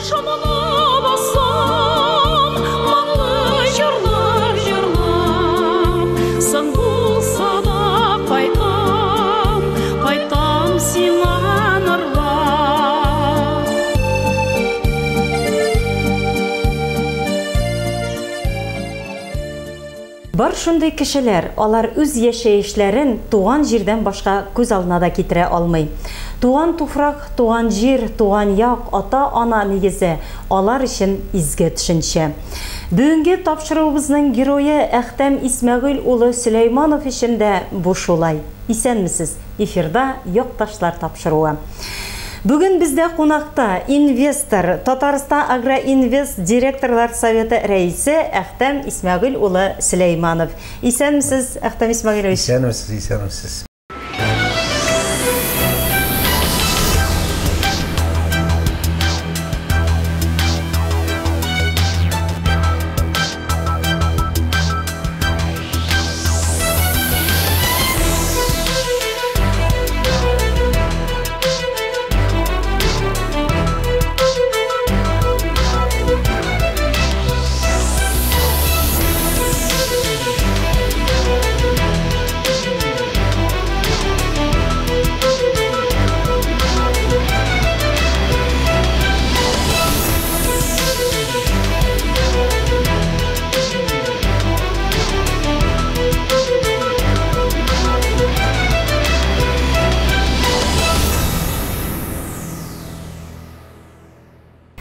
Башымны басам, моңлы җырлар җырлап, соң булса да кайтам, кайтам сиңа Норлат. Бар шундый кешеләр, алар үз яшәешләрен туган җирдән башка күз алдына да китерә алмый. Туган туфрак, туган җир, туган як, ата-ана нигезе алар өчен изге төшенчә. Бүгенге тапшыруыбызның герое Әхтәм Исмәгыйль улы Сөләйманов өчен дә бу шулай. Исәнмесез, эфирда Якташлар тапшыруы. Бүген бездә кунакта инвестор, Татарстан Агроинвест директорлар советы рәисе Әхтәм Исмәгыйль улы Сөләйманов. Исәнмесез, Әхтәм Исмәгыйлевич. Исәнмесез, исәнмесез.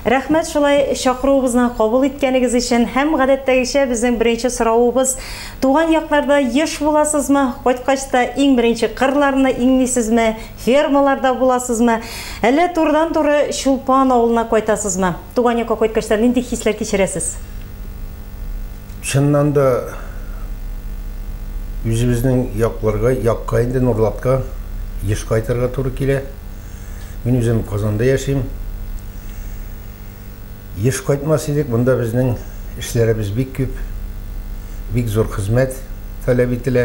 Рәхмәт шулай чакыруыбызны кабул иткәнегез өчен һәм гадәттәгечә безнең беренче соравыбыз: туган якларда еш буласызмы? Кайткач та иң беренче кырларны иңлисезме, фермаларда буласызмы, әллә турыдан-туры Чулпан авылына кайтасызмы? Туган якка кайткач та нинди хисләр кичерәсез? Чыннан да үзебезнең якларга, якка инде Нурлатка еш кайтырга туры килә. Мин үзем Казанда яшим. Еш кайтмас идек, монда безнең эшләребез бик күп, бик зур хезмәт таләп ителә.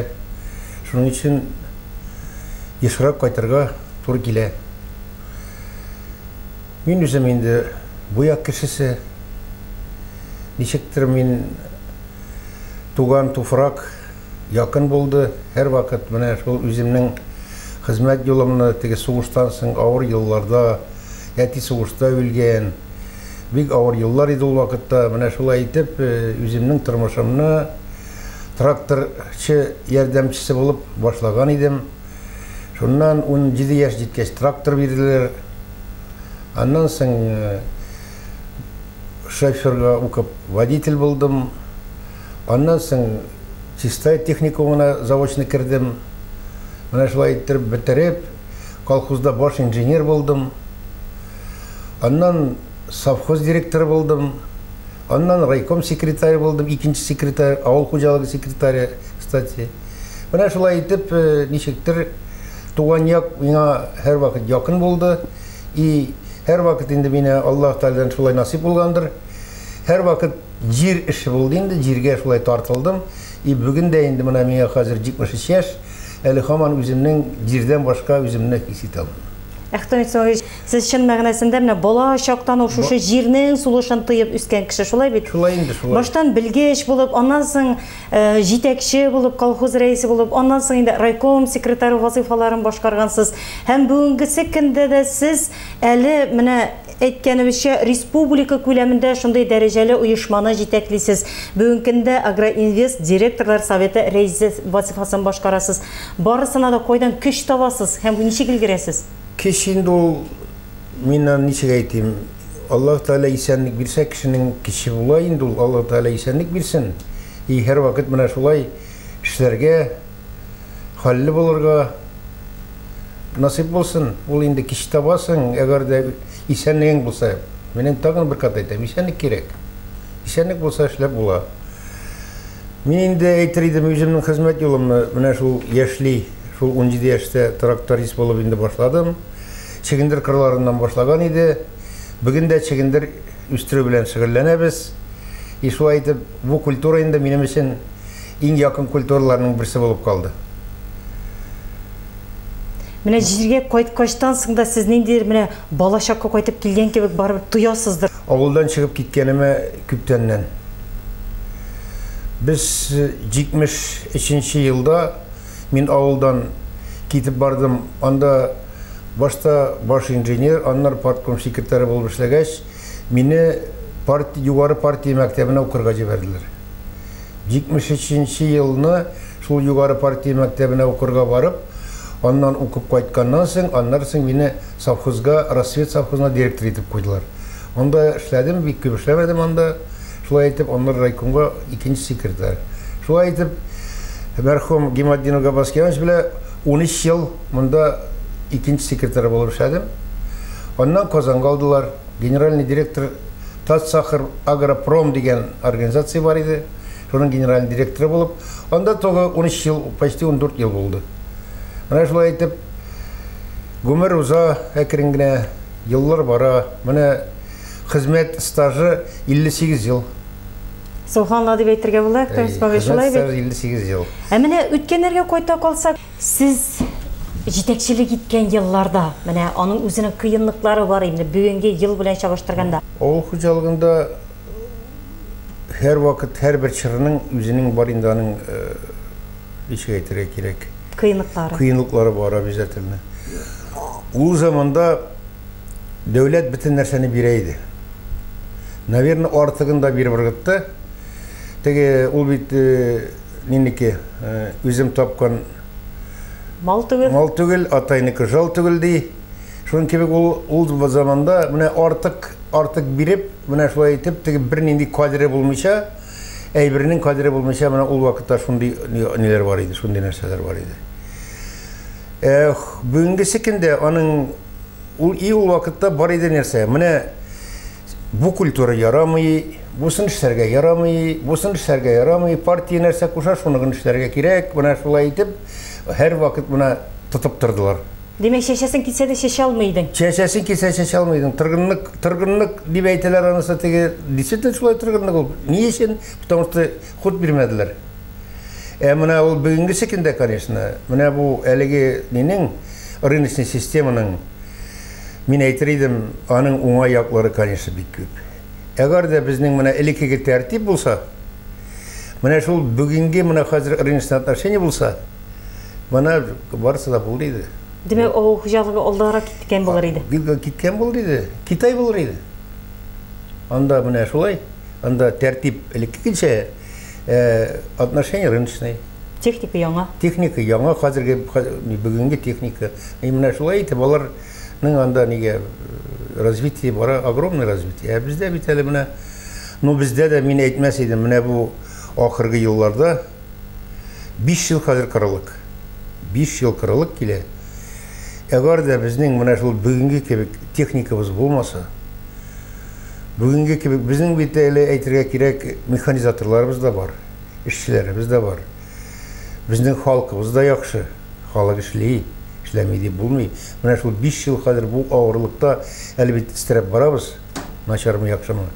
Шуның өчен ешрак кайтырга туры килә. Мин үзем инде бу як кешесе. Ничектер мин туган туфрак якын булды. Һәрвакыт менә шул үземнең хезмәт юлымны теге сугыштан соң авыр елларда, әти сугышта үлгән, бик авыр еллар иде ул вакытта. Менә шулай итеп үземнең тормышымны тракторчы ярдәмчесе булып башлаган идем. Шуннан 17 яшь җиткәч трактор бирделәр. Аннан соң шоферга укып водитель булдым. Аннан соң Чистай техникумына заочно кердем. Менә шулай иттереп бетереп, колхозда баш инженер булдым. Аннан совхоз директоры булдым. Аннан райком секретаре булдым, икенче секретарь, авыл хуҗалыгы секретаре, кстати. Менә шулай итеп, ничектер туган як миңа һәрвакыт якын булды. И һәрвакыт инде мине Аллаһ Тәгаләдән шулай насыйп булгандыр. Һәрвакыт җир эше булды инде, җиргә шулай тартылдым. И бүген дә инде менә миңа хәзер 73 яшь, әле һаман үземнең җирдән башка үземне хис итә алмыйм. Әхтәм Исмәгыйлевич, сез чын мәгънәсендә менә бала чактан ук шушы җирнең сулышын тоеп үскән кеше, шулай бит? Шулай инде, шулай. Баштан белгеч булып, аннан соң җитәкче булып, колхоз рәисе булып, аннан соң инде райком секретаре вазыйфаларын башкаргансыз. Һәм бүгенгесе көндә дә сез әле менә әйткәнебезчә, республика күләмендә шундый дәрәҗәле оешманы җитәклисез. Бүгенге көндә Агроинвест директорлар советы рәисе вазыйфасын башкарасыз. Барысына да кайдан көч табасыз һәм ничек өлгерәсез? Көч инде ул, мин аны ничек әйтим, Аллаһ Тәгалә исәнлек бирсә, кешенең көче була инде ул, Аллаһ Тәгалә исәнлек бирсен. И һәрвакыт менә шулай эшләргә, хәлле булырга насыйп булсын. Ул инде кич табасың, әгәр дә исәнлегең булса. Минем тагын бер кат әйтәм, исәнлек кирәк. Исәнлек булса эшләп була. Мин инде әйтер идем үземнең хезмәт юлымны, менә шул яшьли, шул 17 яшьтә тракторист булып инде башладым. Чегендер кырларыннан башлаган иде. Бүген дә чегендер үстерү белән шөгыльләнәбез. И шулай итеп, бу культура инде минем өчен иң якын культураларның берсе булып калды. Менә җиргә кайткачтан соң да сез ниндидер менә балачакка кайтып килгән кебек барыбер тоясыздыр. Авылдан чыгып киткәнемә күптәннән. Без 73 елда мин авылдан китеп бардым. Анда башта баш инженер, аннары партком секретаре булып эшләгәч, мине партия, югары партия мәктәбенә укырга җибәрделәр. 73 елны шул югары партия мәктәбенә укырга барып, аннан укып кайтканнан соң, аннан соң мине совхозга, Рассвет совхозына директор итеп куйдылар. Анда эшләдем, бик күп эшләмәдем анда. Шулай итеп, аннары райкомга икенче секретарь. Шулай итеп, мәрхүм Гиматдинов Габаскиянович белән 13 ел монда икенче секретарь булып эшләдем. Аннан Казанга алдылар. Генеральный директор Татсахар Агропром дигән организация бар иде. Шуның генеральный директоры булып, анда тогы 13 ел, почти 14 ел булды. Менә шулай итеп, гомер уза әкрен генә, еллар бара. Менә хезмәт стажы 58 ел. Субханалла дип әйтергә була, Әхтәм Исмәгыйль, шулай бит? Хезмәт стажы 58 ел. Ә менә үткәннәргә кайта калсак, сез җитәкчелек иткән елларда, менә аның үзенең кыенлыклары бар инде бүгенге ел белән чагыштырганда. Авыл хуҗалыгында һәрвакыт һәрбер чорының үзенең бар инде аның, ничек әйтергә кирәк? Кыенлыклары. Кыенлыклары бар обязательно. Ул заманда дәүләт бөтен нәрсәне бирә иде. Наверное, артыгын да биреп ыргытты. Теге ул бит нинеке, үзем тапкан мал түгел. Мал түгел, атайныкы жал түгел ди. Шуның кебек ул ул заманда менә артык артык биреп, менә шулай итеп теге бернинди кадере булмыйча, әйбернең кадере булмыйча, менә ул вакытта шундый ниләр бар иде, шундый нәрсәләр бар иде. Бүгенгесе көндә аның ул и ул вакытта бар иде нәрсә. Менә бу культура ярамый, бусын эшләргә ярамый, бусын эшләргә ярамый, партия нәрсә куша, шуны гына эшләргә кирәк. Менә шулай итеп һәр вакыт менә тотып тордылар. Димәк, чәчәсең килсә дә чәчә алмый идең. Чәчәсең килсә чәчә алмый идең. Торгынлык, торгынлык дип әйтәләр анысы теге. Действительно шулай торгынлык ул. Ни өчен? Потому что хут бирмәделәр. Ә менә ул бүгенгесе көндә, конечно, менә бу әлеге нинең рыночный системаның, мин әйтер идем, аның уңай яклары, конечно, бик күп. Әгәр дә безнең менә элеккеге тәртип булса, менә шул бүгенге менә хәзер рыночный отношение булса, менә барысы да булыр иде. Димәк, авыл хуҗалыгы алдарак киткән булыр иде. Киткән булыр иде. Китай булыр иде. Анда менә шулай, анда тәртип элеккегечә, отношение рыночный. Техника яңа. Техника яңа, хәзерге бүгенге техника. И менә шулай итеп аларның анда нигә развитие бара, огромное развитие. Ә бездә бит әле менә, ну бездә дә мин әйтмәс идем, менә бу ахыргы елларда 5 ел хәзер кырылык. 5 ел кырылык килә. Әгәр дә безнең менә шул бүгенге кебек техникабыз булмаса, бүгенге кебек безнең бит әле әйтергә кирәк, механизаторларыбыз да бар, эшчеләребез дә бар. Безнең халкыбыз да яхшы, халык эшли, эшләми дип булмый. Менә шул 5 ел хәзер бу авырлыкта әле бит өстерәп барабыз, начармы, яхшымы?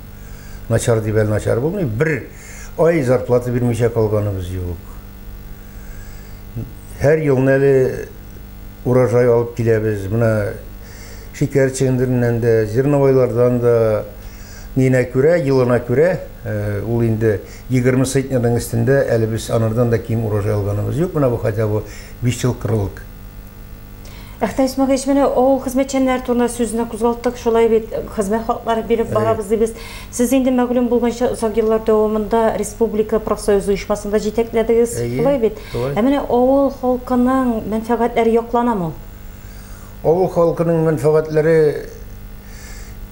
Начар дип әле начар булмый. Бер ай зарплата бирмичә калганыбыз юк. Һәр елны әле урожай алып киләбез. Менә шикәр чөгендереннән дә, зерновойлардан да нинә күрә, елына күрә, ул инде 20 центнерның өстендә әле без анардан да ким урожай алганыбыз юк. Менә бу хотя бы 5 ел кырылык. Әхтәм Исмәгыйлевич, менә авыл хезмәтчәннәре турында сүзне кузгалттык, шулай бит хезмәт хаклары биреп барабыз дибез. Сез инде мәгълүм булганча озак еллар дәвамында республика профсоюз оешмасында җитәкләдегез, шулай бит? Ә менә авыл халкының мәнфәгатьләре якланамы? Авыл халкының мәнфәгатьләре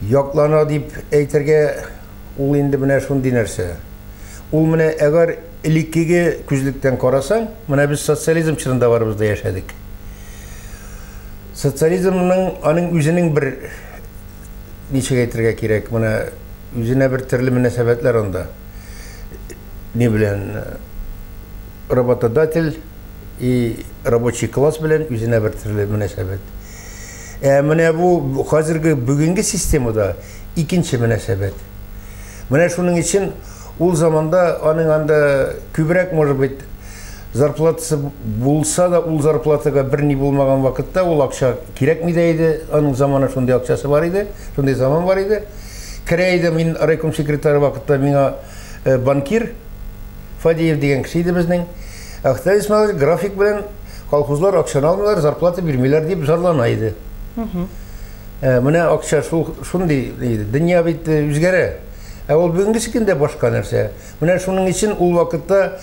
яклана дип әйтергә ул инде менә шундый нәрсә. Ул менә әгәр элеккеге күзлектән карасаң, менә без социализм чорында барыбыз да яшәдек. Социализмның аның үзенең бер ничек әйтергә кирәк, менә үзенә бер төрле мөнәсәбәтләр анда. Ни белән работодатель и рабочий класс белән үзенә бер төрле мөнәсәбәт. Ә менә бу хәзерге бүгенге системада икенче мөнәсәбәт. Менә шуның өчен ул заманда аның анда күбрәк, может быть, Зарплатасы булса да, ул зарплатага берни булмаган вакытта ул акча кирәкми дә иде. Аның заманы шундый акчасы бар иде, шундый заман бар иде. Керә иде, мин райком секретаре вакытта миңа банкир Фадеев дигән кеше иде безнең. Әхтәм Исмәгыйлович график белән колхозлар акчаны алмыйлар, зарплата бирмиләр дип зарлана иде. Менә акча шул шундый иде. Дөнья бит үзгәрә. Ә ул бүгенгесе көндә башка нәрсә. Менә шуның өчен ул вакытта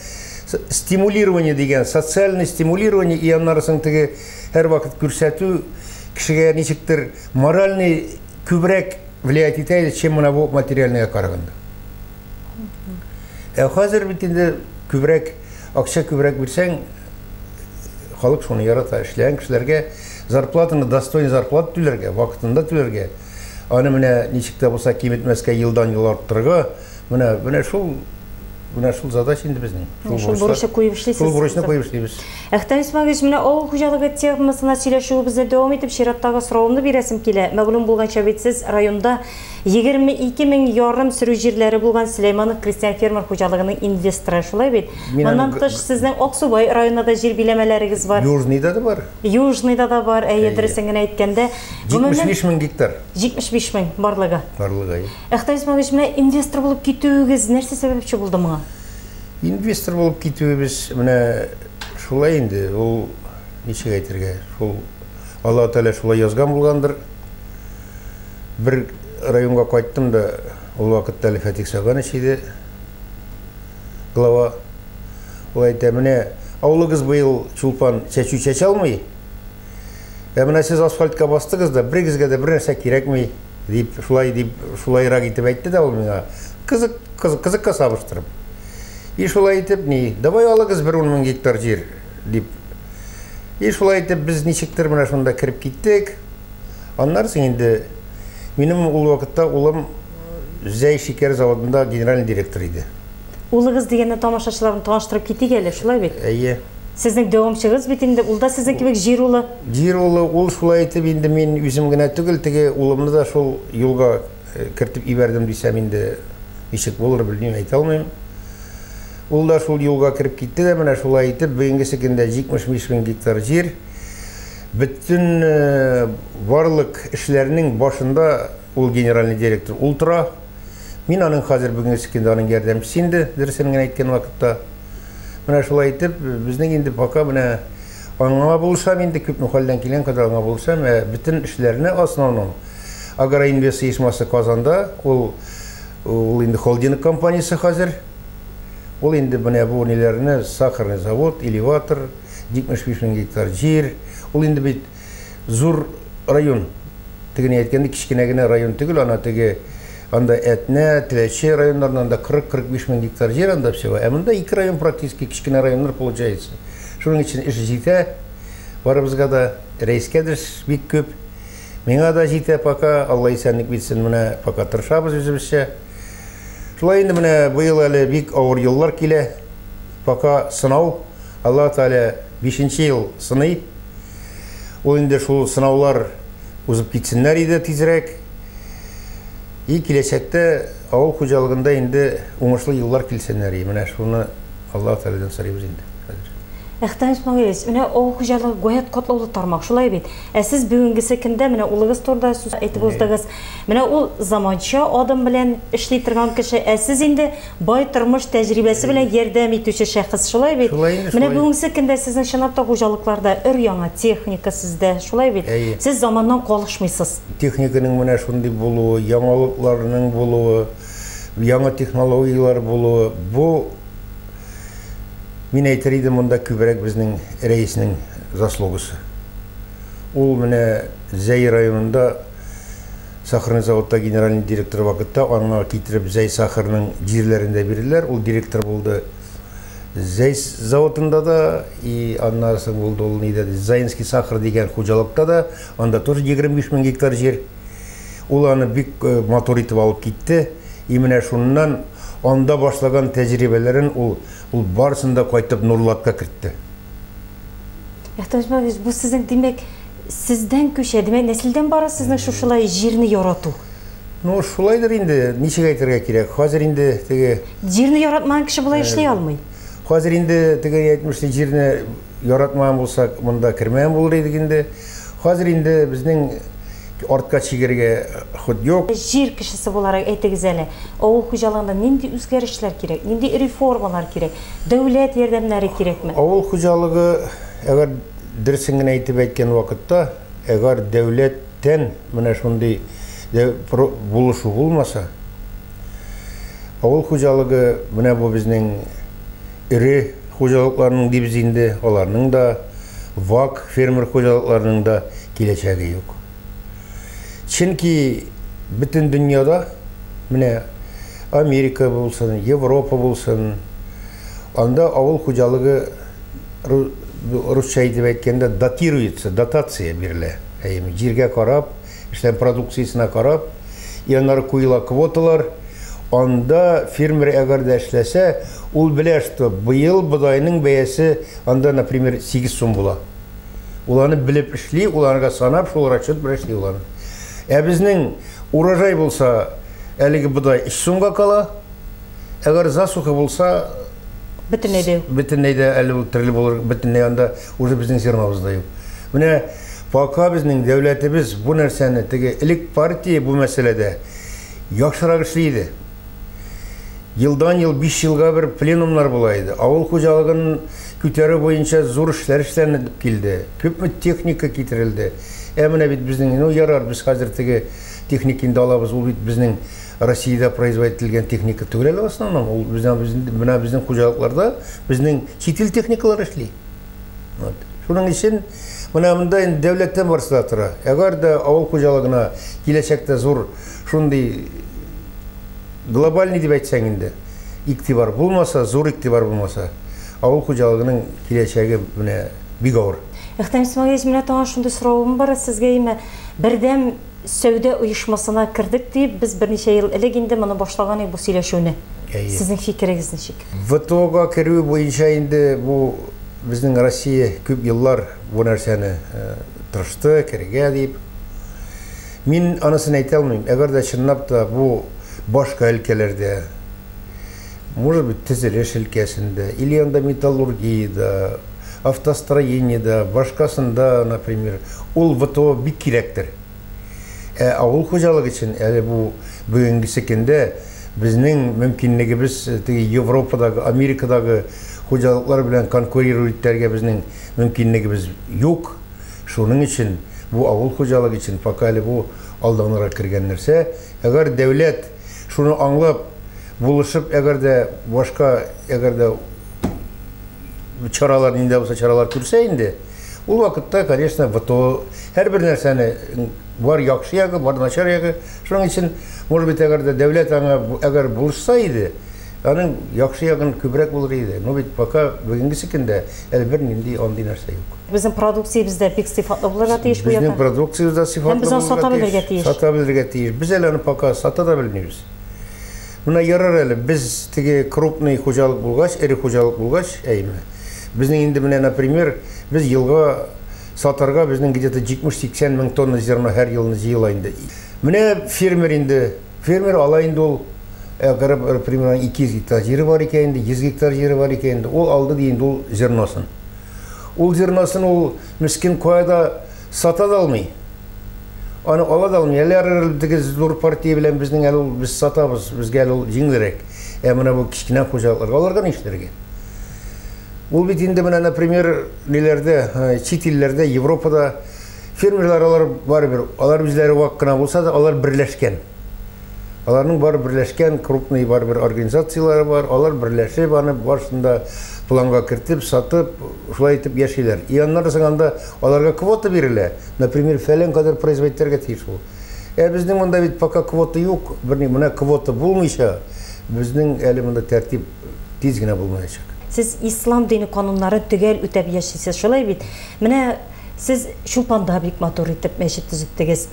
стимулирование дигән, социальный стимулирование и аннары соң теге һәрвакыт күрсәтү кешегә ничектер моральный күбрәк влиять итә иде, чем менә бу материальныйга караганда. Ә хәзер бит инде күбрәк акча күбрәк бирсәң, халык шуны ярата. Эшләгән кешеләргә зарплатаны достойный зарплата түләргә, вакытында түләргә. Аны менә ничек тә булса киметмәскә, елдан-ел арттырырга. Менә шул менә шул задача инде безнең. Шул бурычны куеп эшлисез. Шул бурычны куеп эшлибез. Әхтәм Исмәгыйлович, менә авыл хуҗалыгы темасына сөйләшүебезне дәвам итеп, чираттагы соравымны бирәсем килә. Мәгълүм булганча бит сез районда 22 мең ярым сөрү җирләре булган Сөләйманов крестьян-фермер хуҗалыгының инвесторы, шулай бит? Моннан тыш, сезнең Аксубай районында да җир биләмәләрегез бар. Южныйда да бар. Южныйда да бар, әйе, дөресен генә әйткәндә. 75 мең гектар. 75 мең барлыгы. Барлыгы. Әхтәм Исмәгыйлович, менә инвестор булып китүегез нәрсә сәбәпче булды моңа? Инвестор булып китүебез менә шулай инде, ул ничек әйтергә, шул Алла Тәгалә шулай язган булгандыр. Бер районга кайттым да, ул вакытта әле Фәтих Саганович иде глава. Ул әйтә, менә авылыгыз быел Чулпан чәчү чәчә алмый. Ә менә сез асфальтка бастыгыз да, берегезгә дә бер нәрсә кирәкми, дип, шулай дип, шулайрак итеп әйтте дә ул миңа. Кызык, кызык, кызыкка сабыштырып. И шулай итеп, ни, давай алыгыз бер 10 мең гектар җир, дип. И шулай итеп без ничектер менә шунда кереп киттек. Аннан соң инде минем ул вакытта улым Зәй шикәр заводында генеральный директор иде. Улыгыз дигәнне тамашачыларны таныштырып китик әле, шулай бит? Әйе. Сезнең дәвамчыгыз бит инде, ул да сезнең кебек җир улы. Җир улы, ул шулай итеп инде мин үзем генә түгел, теге улымны да шул юлга кертеп ибәрдем дисәм инде ничек булыр, белмим, әйтә алмыйм. Ул да шул юлга кереп китте дә, менә шулай итеп бүгенгесе көндә 75 мең гектар җир. Бөтен барлык эшләрнең башында ул генеральный директор, ул тора. Мин аның хәзер бүгенгесе көндә аның ярдәмчесе инде, дөресен генә әйткән вакытта. Менә шулай итеп, безнең инде пока менә аңа булышам инде, күпме хәлдән килгән кадәр аңа булышам. Бөтен эшләрне основном Агроинвест оешмасы Казанда, ул ул инде холдинг компаниясе хәзер. Ул инде менә бу ниләрне, сахарный завод, элеватор, 75 мең гектар җир. Ул инде бит зур район. Тегене әйткәндә кечкенә генә район түгел, ана теге анда Әтнә, Теләче районнарында анда 40-45 мең гектар җир анда всего. Ә монда ике район практически кечкенә районнар получается. Шуның өчен эш җитә. Барыбызга да, рәискә дә эш бик күп. Миңа да җитә пока, Алла исәнлек бирсен, менә пока тырышабыз үзебезчә. Шулай инде менә быел әле бик авыр еллар килә. Пока сынау. Алла Тәгалә 5 ел сыный. Ул инде шул сынаулар узып китсеннәр иде тизрәк. И киләчәктә авыл хуҗалыгында инде уңышлы еллар килсеннәр. Менә шуны Алла Тәгаләдән сорыйбыз инде хәзер. Әхтәм Исмәгыйлевич, менә авыл хуҗалыгы гаять катлаулы тармак, шулай бит? Ә сез бүгенгесе көндә менә улыгыз турында сүз әйтеп уздыгыз. Менә ул заманча адым белән эшли торган кеше, ә сез инде бай тормыш тәҗрибәсе белән ярдәм итүче шәхес, шулай бит? Шулай инде, Менә бүгенге көндә сезнең чынлап та хуҗалыкларда өр-яңа техника сездә, шулай бит? Сез заманнан калышмыйсыз. Техниканың менә шундый булуы, яңалыкларның булуы, яңа технологияләр булуы, бу мин әйтер идем, монда күбрәк безнең рәиснең заслугасы. Ул менә Зәй районында сахарный заводта генеральный директор вакытта аңа китереп Зәй сахарының җирләрен дә бирделәр. Ул директор булды Зәй заводында да, и аннан соң булды ул нидә, Заинский сахар дигән хуҗалыкта да, анда тоже 25 мең гектар җир. Ул аны бик матур итеп алып китте. И менә шуннан анда башлаган тәҗрибәләрен ул барысын да кайтып Нурлатка кертте. Әхтәм Исмәгыйлевич, бу сезнең, димәк, сездән күчә, димәк, нәселдән бара сезнең шушылай җирне ярату. Ну, шулайдыр инде, ничек әйтергә кирәк. Хәзер инде теге җирне яратмаган кеше болай эшли алмый. Хәзер инде теге әйтмешли җирне яратмаган булсак, монда кермәгән булыр идек инде. Хәзер инде безнең артка чигергә ход юк. Җир кешесе буларак әйтегез әле, авыл хуҗалыгында нинди үзгәрешләр кирәк, нинди реформалар кирәк, дәүләт ярдәмнәре кирәкме? Авыл хуҗалыгы, әгәр дөресен генә әйтеп әйткән вакытта, әгәр дәүләттән менә шундый булышу булмаса, авыл хуҗалыгы менә бу безнең эре хуҗалыкларның дибез инде, аларның да, вак фермер хуҗалыкларының да киләчәге юк. Чөнки бөтен дөньяда менә Америка булсын, Европа булсын, анда авыл хуҗалыгы русча әйтеп әйткәндә датируется, дотация бирелә. Әйеме, җиргә карап, эшлән продукциясенә карап, и аннары куела квоталар. Анда фермер әгәр дә эшләсә, ул белә, что быел бодайның бәясе анда, например, 8 сум була. Ул аны белеп эшли, ул анага санап, шул расчет белән эшли ул аны. Ә безнең урожай булса, әлеге бодай 3 сумга кала. Әгәр засуха булса, бөтенләй дә юк. Бөтенләй дә әле ул төрле булыр, бөтенләй анда уже безнең зернобыз да юк. Менә пока безнең дәүләтебез бу нәрсәне теге элек партия бу мәсьәләдә яхшырак эшли иде. Елдан ел 5 елга бер пленумнар була иде. Авыл хуҗалыгын күтәрү буенча зур эшләр эшләнеп килде. Күпме техника китерелде. Ә менә бит безнең, ну ярар, без хәзер теге техника инде алабыз, ул бит безнең Россиядә производить ителгән техника түгел әле в основном. Ул безнең, менә безнең хуҗалыкларда безнең чит ил техникалары эшли. Вот. Шуның өчен менә монда инде дәүләттән барысы да тора. Әгәр дә авыл хуҗалыгына киләчәктә зур шундый глобальный дип әйтсәң инде, игътибар булмаса, зур игътибар булмаса, авыл хуҗалыгының киләчәге менә бик авыр. Әхтәм Исмагилович, менә тагын шундый соравым бар сезгә, име, бердәм сәүдә оешмасына кердек дип, без берничә ел элек инде моны башлаган идек бу сөйләшүне. Сезнең фикерегез ничек? ВТОга керү буенча инде бу безнең Россия күп еллар бу нәрсәне тырышты, керергә дип. Мин анысын әйтә алмыйм. Әгәр дә чынлап та бу башка өлкәләрдә, может быть, төзелеш өлкәсендә, или анда металлургиядә, автостроениедә, башкасында, например, ул ВТО бик кирәктер. Ә авыл хуҗалыгы өчен әле бу бүгенгесе көндә безнең мөмкинлегебез теге Европадагы, Америкадагы хуҗалыклар белән конкурировать итәргә безнең мөмкинлегебез юк. Шуның өчен бу авыл хуҗалыгы өчен пока әле бу алданрак кергән нәрсә. Әгәр дәүләт шуны аңлап, булышып, әгәр дә башка, әгәр дә чаралар, нинди булса чаралар күрсә инде, ул вакытта, конечно, ВТО һәрбер нәрсәне бар яхшы ягы, бар начар ягы. Шуның өчен, может быть, әгәр дә дәүләт аңа әгәр булышса иде, аның яхшы ягын күбрәк булыр иде. Но бит пока бүгенгесе көндә әле бер нинди андый нәрсә юк. Безнең продукциябез дә бик сыйфатлы булырга тиеш бу Безнең продукциябез дә сыйфатлы булырга тиеш. Сата белергә тиеш. Сата белергә тиеш. Без әле аны пока сата да белмибез. Менә ярар әле, без теге крупный хуҗалык булгач, эре хуҗалык булгач, әйме. Безнең инде менә, например, без елга сатарга безнең где-то 70-80 мең тонна зерно һәр елны җыела инде. Менә фермер инде, фермер ала инде ул, әгәр примерно 200 гектар җире бар икән инде, 100 гектар җире бар икән инде, ул алды ди инде ул зерносын. Ул зерносын ул мискин кая да сата да алмый. Аны ала да алмый. Әле теге зур партия белән безнең әле ул без сатабыз, безгә әле ул җиңелрәк. Ә менә бу кечкенә хуҗалыкларга аларга нишләргә? Ул бит инде менә, например, ниләрдә, чит илләрдә, Европада фермерлар алар барыбер, алар үзләре вак кына булса да, алар берләшкән. Аларның бар берләшкән крупный барыбер организацияләре бар, алар берләшеп аны барысын планга кертеп, сатып, шулай итеп яшиләр. И аннары соң анда аларга квота бирелә. Например, фәлән кадәр производить итәргә тиеш ул. Ә безнең монда бит пока квота юк, берни менә квота булмыйча, безнең әле монда тәртип тиз генә булмаячак. Сез ислам дине кануннарын төгәл үтәп яшисез, шулай бит? Менә сез Чулпанда бик матур итеп мәчет төзеттегез.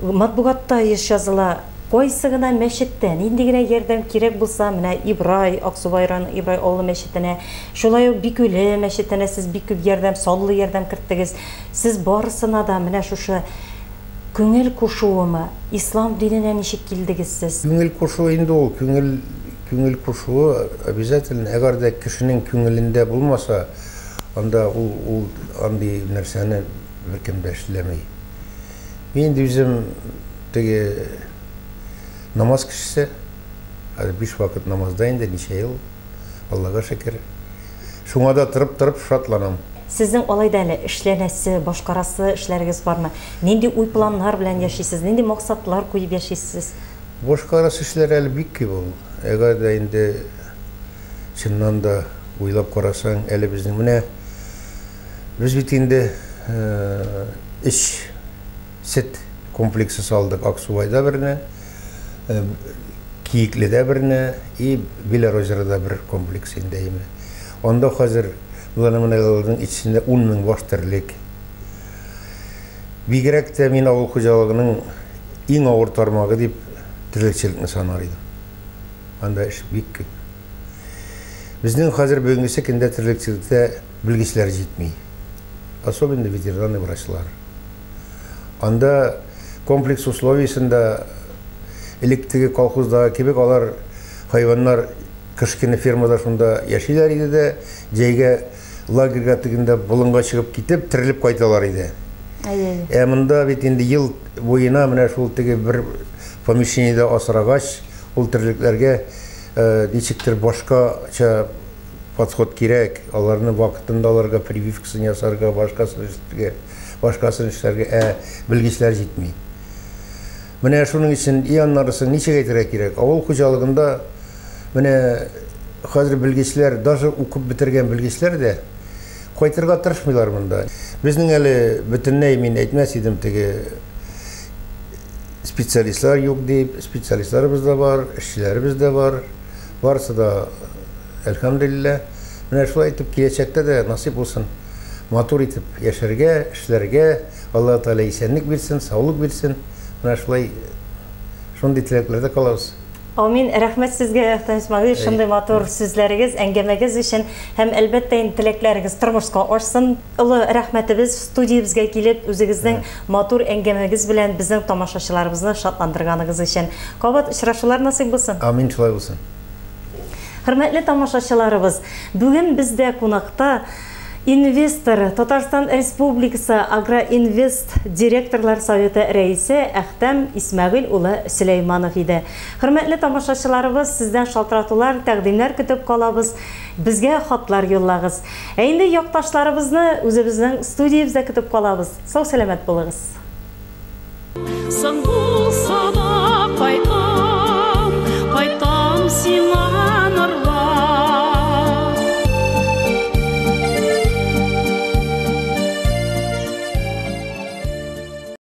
Матбугатта еш языла, кайсы гына мәчеттә нинди генә ярдәм кирәк булса, менә Ибрай, Аксубай районы Ибрай авылы мәчетенә, шулай ук Бикүле мәчетенә сез бик күп ярдәм, саллы ярдәм керттегез. Сез барысына да менә шушы күңел кушуымы, ислам диненә ничек килдегез сез? Күңел кушу инде ул, күңел Күңел кушуы обязательно, әгәр дә кешенең күңелендә булмаса, анда ул андый нәрсәне беркем дә эшләми. Мин инде үзем теге намаз кешесе, хәзер 5 вакыт намазда инде ничә ел, Аллага шөкер. Шуңа да торып-торып шатланам. Сезнең алай да әле эшләнәсе, башкарасы эшләрегез бармы? Нинди уй-планнар белән яшисез, нинди максатлар куеп яшисез? Башкарасы эшләр әле бик күп ул. Әгәр дә инде чыннан да уйлап карасаң, әле безнең менә без бит инде өч сөт комплексы салдык. Аксубайда берне, Киекледә берне и Белорозерода бер комплекс инде әйме. Анда хәзер буларның менә аларның икесендә 10 мең баш терлек. Бигрәк тә мин авыл хуҗалыгының иң авыр тармагы дип терлекчелекне санар идем. Анда эш бик күп. Безнең хәзер бүгенгесе көндә терлекчелектә белгечләр җитми. Особенно ветеринарный врачлар. Анда комплекс условиясендә элек теге колхоздагы кебек алар хайваннар кыш көне фермада шунда яшиләр иде дә, җәйгә лагерьга тегендә болынга чыгып китеп, терелеп кайталар иде. Әйе. Ә монда бит инде ел буена менә шул теге бер помещениедә асрагач, ул терлекләргә ничектер башкача подход кирәк. Аларны вакытында аларга прививкасын ясарга, башкасын эшләргә, башкасын эшләргә, ә белгечләр җитми. Менә шуның өчен и аннарысын ничек әйтергә кирәк? Авыл хуҗалыгында менә хәзер белгечләр, даже укып бетергән белгечләр дә кайтырга тырышмыйлар монда. Безнең әле бөтенләй мин әйтмәс идем теге специалистлар юк дип, специалистларыбыз да бар, эшчеләребез дә бар. Барысы да әлхәмдүлилләһ. Менә шулай итеп киләчәктә дә насыйп булсын. Матур итеп яшәргә, эшләргә, Аллаһ Тәгалә исәнлек бирсен, саулык бирсен. Менә шулай шундый теләкләрдә калабыз. Амин. Рәхмәт сезгә, Әхтәм Исмәгыйль, шундый матур сүзләрегез, әңгәмәгез өчен һәм әлбәттә инде теләкләрегез тормышка ашсын. Олы рәхмәтебез студиябезгә килеп, үзегезнең матур әңгәмәгез белән безнең тамашачыларыбызны шатландырганыгыз өчен. Кабат очрашулар насыйп булсын. Амин, шулай булсын. Хөрмәтле тамашачыларыбыз, бүген бездә кунакта инвестор, Татарстан Республикасы Агроинвест директорлар советы рәисе Әхтәм Исмәгыйль улы Сөләйманов иде. Хөрмәтле тамашачыларыбыз, сездән шалтыратулар, тәкъдимнәр көтеп калабыз. Безгә хатлар юллагыз. Ә инде якташларыбызны үзебезнең студиябездә көтеп калабыз. Сау-сәламәт булыгыз. Соң.